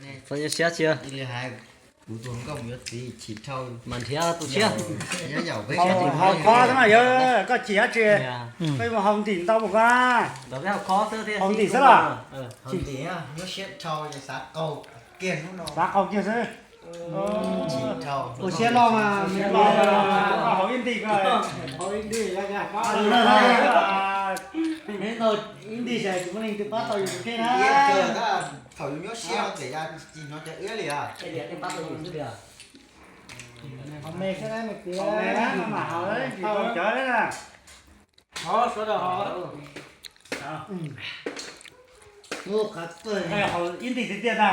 Txhob nyuaj siab tsis. Kuv tus hluas nkauj mus yuav txiv chim dhau. Mas nrhiav tus tshiab. Haus khob xwb mas yog koj chim dab tsi? Koj mus haus ntim ntau mus koj. Haus ntim xwb los? Haus ntim, nyuaj siab dhau, xav qaug kiag hnub no. Xav qaug kiag xwb. Ua siab loj mas, koj haus ib ntim ko. Haus ib ntim, ib ntim ces tsis muaj leej twg pab tau yus tus kheej na. Thaum yus nyuaj siab ces ya tsis hnov cov iab li os. Haus me xwb na, me kwv. Haus me na, maj mam haus, tsis tau cov na. Haus sawv daws haus. Haus ib ntim tiag tiag ntag.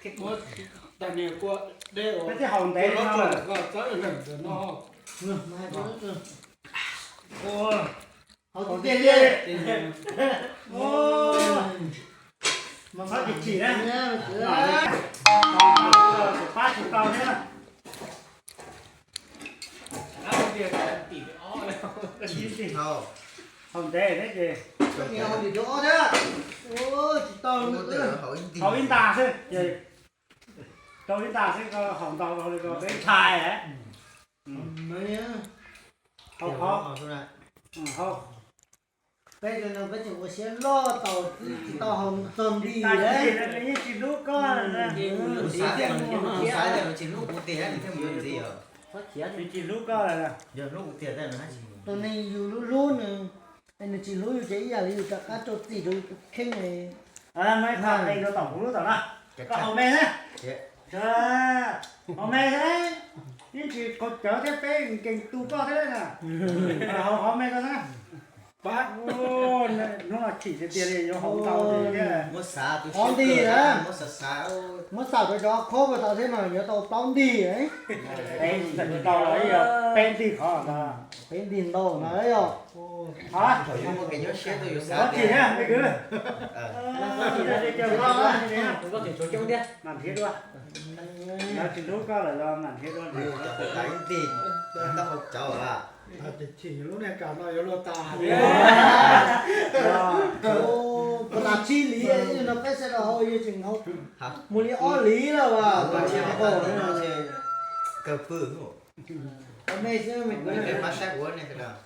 Peb twb haus ntev no lawm. Haus tiag tiag li. Mas txhob chim chim na. Pab tsis tau thiab. Haus ntev thiab ces. Haus ib ntas xwb, rau ib ntas xwb koj haus ntau li ko peb ntshai. Haus qhov, haus. Peb no peb tseem ua siab loj tau, tsis tau haus txog ntim lawm. Yeej tsis hlub koj. Kuv xav tias nws tsis hlub kuv tiag nws thiaj mus yuav ntxiv os. Nws tsis hlub koj lawm. Yog hlub kuv tiag, tus neeg yus hlub hlub nws, nws tsis hlub yus ces ib yam li yus rov qab rau txim rau yus tus kheej li. Muaj ib qho nqi rau tom kuv lub tom no. Koj haus me na. Haus me xwb, yeej tsis qaug cawv thiab, peb nkees tu koj thiab na. Haus, haus me rau na. Pab, hnub no chim tiag tiag li, yuav haus ntau tiag thiab. Muab xav rau cov khob puas tau thiab mas yuav tau plaub ntig. Peb ntig qhov ntawd. Peb ntig ntau na yog. Tsis na me kwv. Mam nrhiav dua. Lawv tsis hlub koj lawm los mam nrhiav dua. Cov ib ntig, tau haus cawv. Chim lub niag kam no yuav luag tas. Puas tas tsib li no peb sawv daws haus yuav tseem haus mus li ob li lawm as. Kawg pw. Haus me xwb me kwv. Pab saib kuv ne sawv daws.